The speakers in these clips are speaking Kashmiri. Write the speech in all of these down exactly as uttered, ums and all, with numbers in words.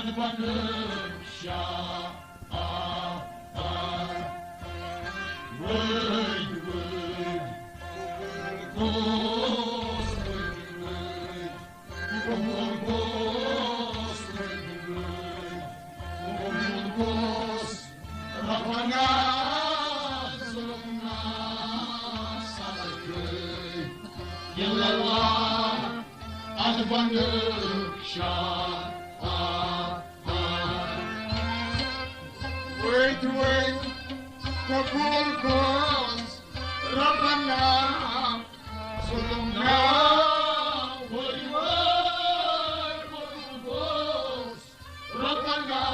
بنٲو شاہ، آ، آ۔ ؤدۍ ؤدۍ گوس، ؤدۍ ؤدۍ گوس، ؤدۍ ؤدۍ گوس۔ ربنا ظلمنا سرکٲرۍ، الا اللہ، ادٕ بنٲو شاہ، آ، آ۔ ؤتھۍ ؤتھۍ قبول گوس ربنا ظلمنا، ؤتھۍ ؤتھۍ قبول گوس ربنا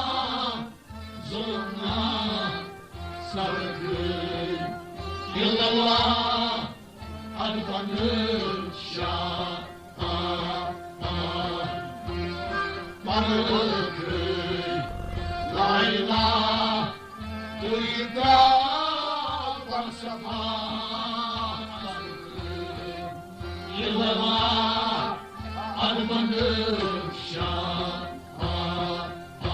ظلمنا سرکٲرۍ، الا اللہ، ادٕ بنٲو شاہ، آ، آ۔ پرکٲرۍ، لا الہ، تُہۍ درٛاو بر صفا سرکٲرۍ، الا اللہ، ادٕ بنٲو شاہ، آ، آ۔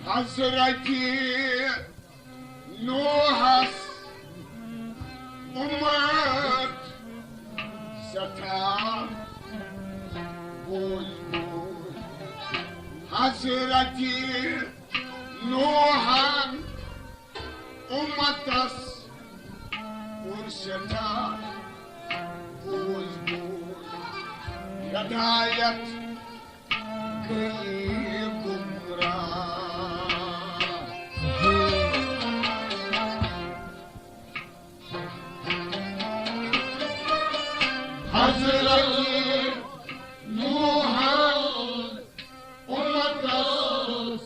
حضرت نوحس امت سٮ۪ٹھاہ بوج بوج۔ حضرت نوحن امتس کوٚر سٮ۪ٹھاہ بوج بوج۔ ہدایت گٔے گمراہ۔ حضرت نوحن امتس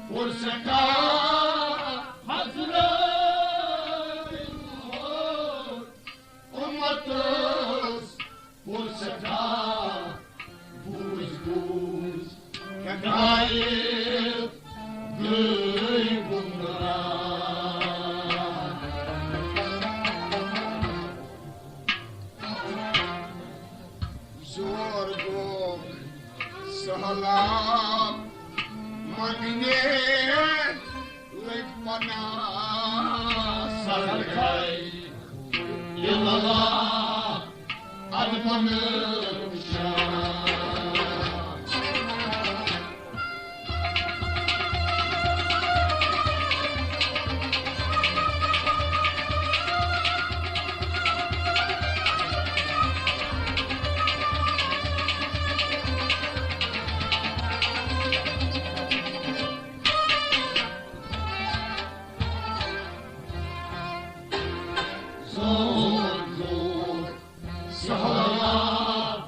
کوٚر سٮ۪ٹھاہ، حضرت نوحن امتس کوٚر سٮ۪ٹھاہ بوج بوج۔ ہدایت گٔے گمراہ۔ زور گوٚو سہلاب منگنے لٔگۍ پناہ سرکٲرۍ۔ الا اللہ، ادٕ بنٲو شاہ۔ زور زور سہلاب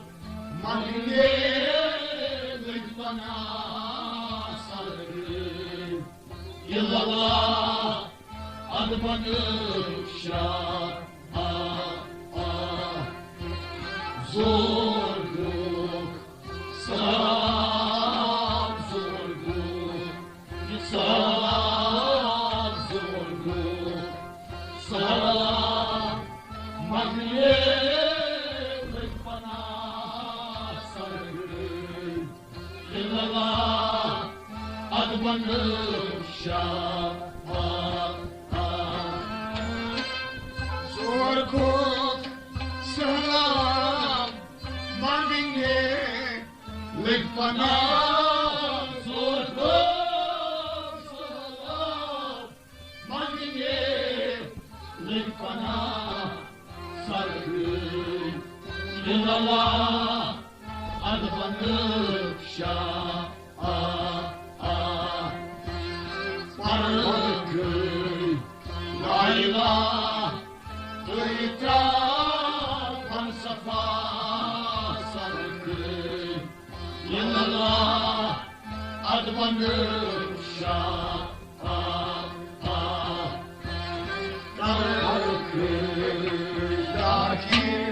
بنٲو شاہ، آ، آ۔ زور دیُت، سلام زور دیُت، یہِ سلام زور دیُت، سلام مۄکلے لٔگۍ پناہ سرگٔے۔ الا اللہ، ادمن شاہ، آ، آ۔ زور کھوت سہلاب منگنگے لٔگۍ پناہ۔ زور کھوت سہلاب منگنگے لٔگۍ پناہ سرگٔے۔ الا اللہ، ادمن شاہ، آ، آ۔ پرکھے لا الہ، کٔرۍ ترٛاو فلسفہ سرکھے۔ الا اللہ، ادمن شاہ، آ، آ۔ پرکھے داخل۔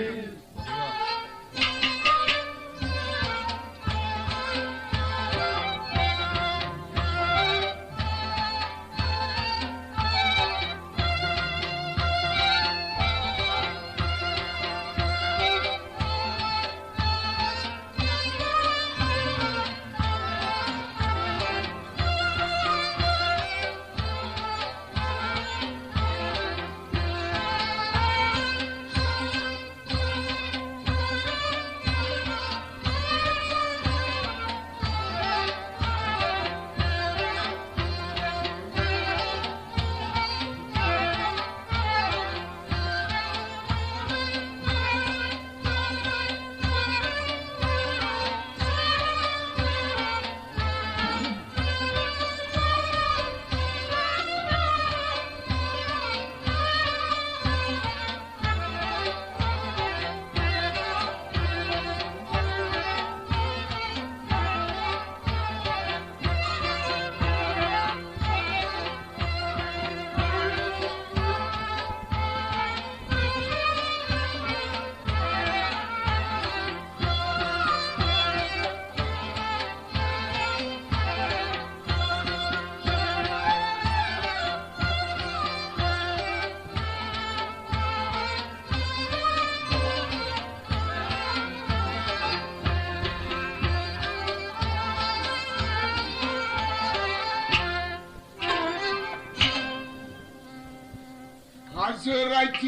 حضرت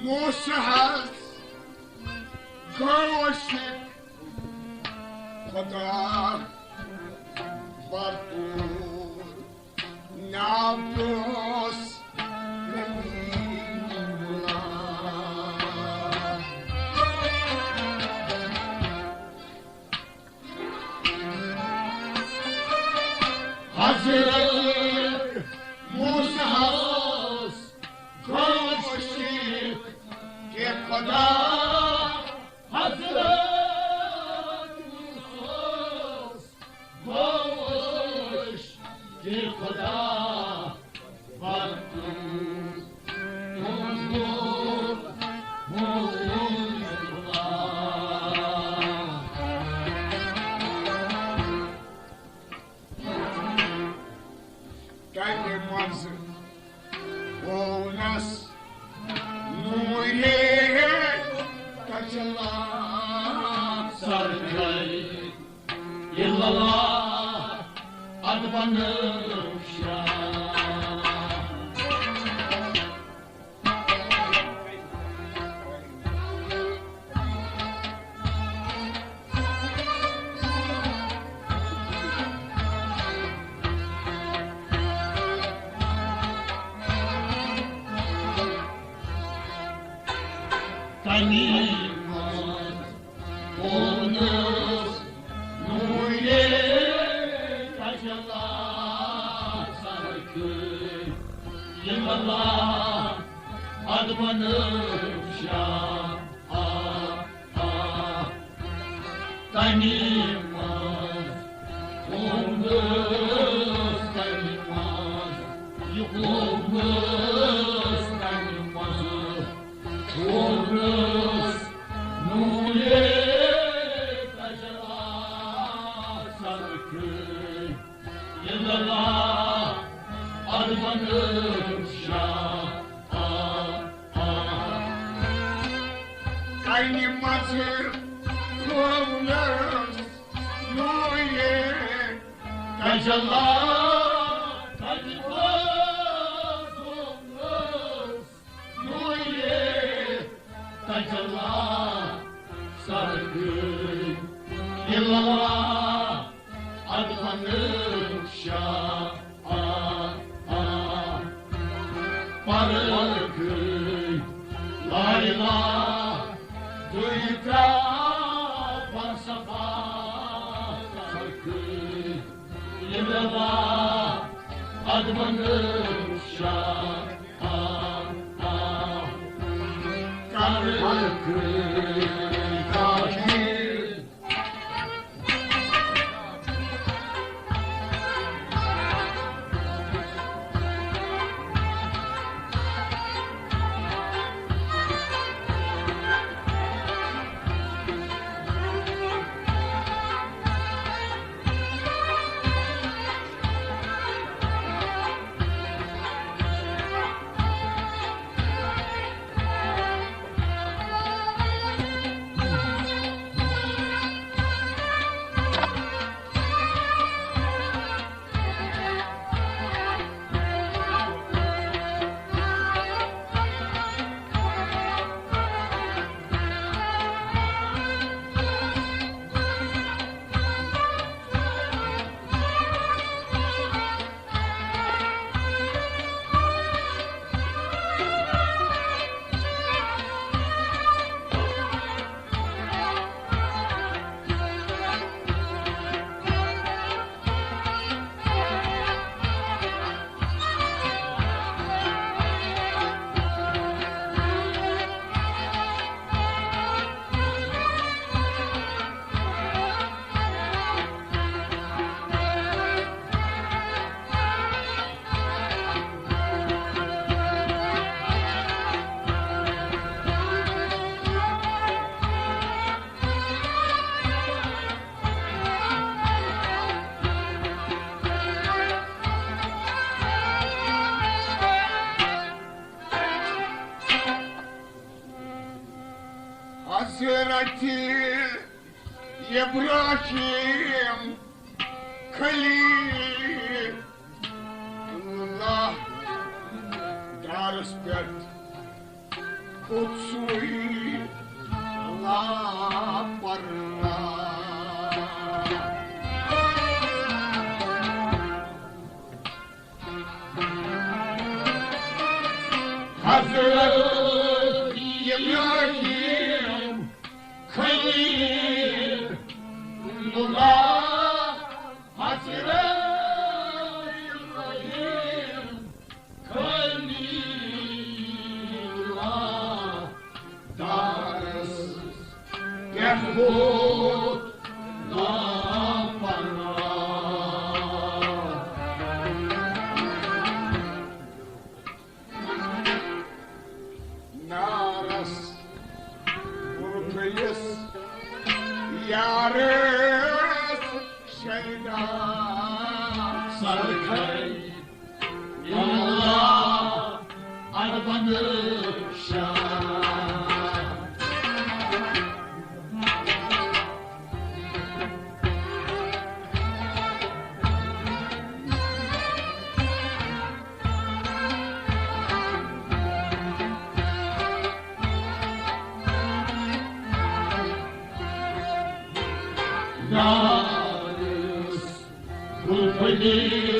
موسیٰ ہس گوٚو عاشق خدا بطور، ناو پیوس کلیم اللہ۔ حضرت موسیٰ ہس گوٚو عاشق کہ خدا، حضرت موسیٰ ہس گوٚو عاشق کہ خدا، تمہِ منٛز وونس نوٗرِ تجلی سرکٲرۍ۔ الا اللہ، ادمن شاہ۔ تمہِ منٛز وونس نوٗرِ تجلی سرکٲرۍ۔ الا اللہ، ادمن شاہ، آ، آ۔ تمہِ منٛز وونس، تمہِ منٛز یہِ گوٚو نور تجلی سرکار، الا اللہ ادمن شاہ۔ کنہِ منٛز کھولنس نوٗرِ تجلی، کنہِ منٛز کھولنس نوٗرِ تجلی سرکار، الا اللہ ادمن شاہ۔ پرکھ لا الہ دویتا فلسفہ سرکار، الا اللہ ادمن شاہ۔ پرکھ لا الہ حضرت ابراہیم خلیل اللہ ڈارس پٮ۪ٹھ کھوٚت سُے لاپرواہ۔ حضرت ابراہیم خلیل اللہ، حضرت ابراہیم خلیل اللہ ڈارس پٮ۪ٹھ ووت لاپرواہ۔ نارس کوٚر کٔلِس یارس شیدا سرکھے، یا اللہ ادمن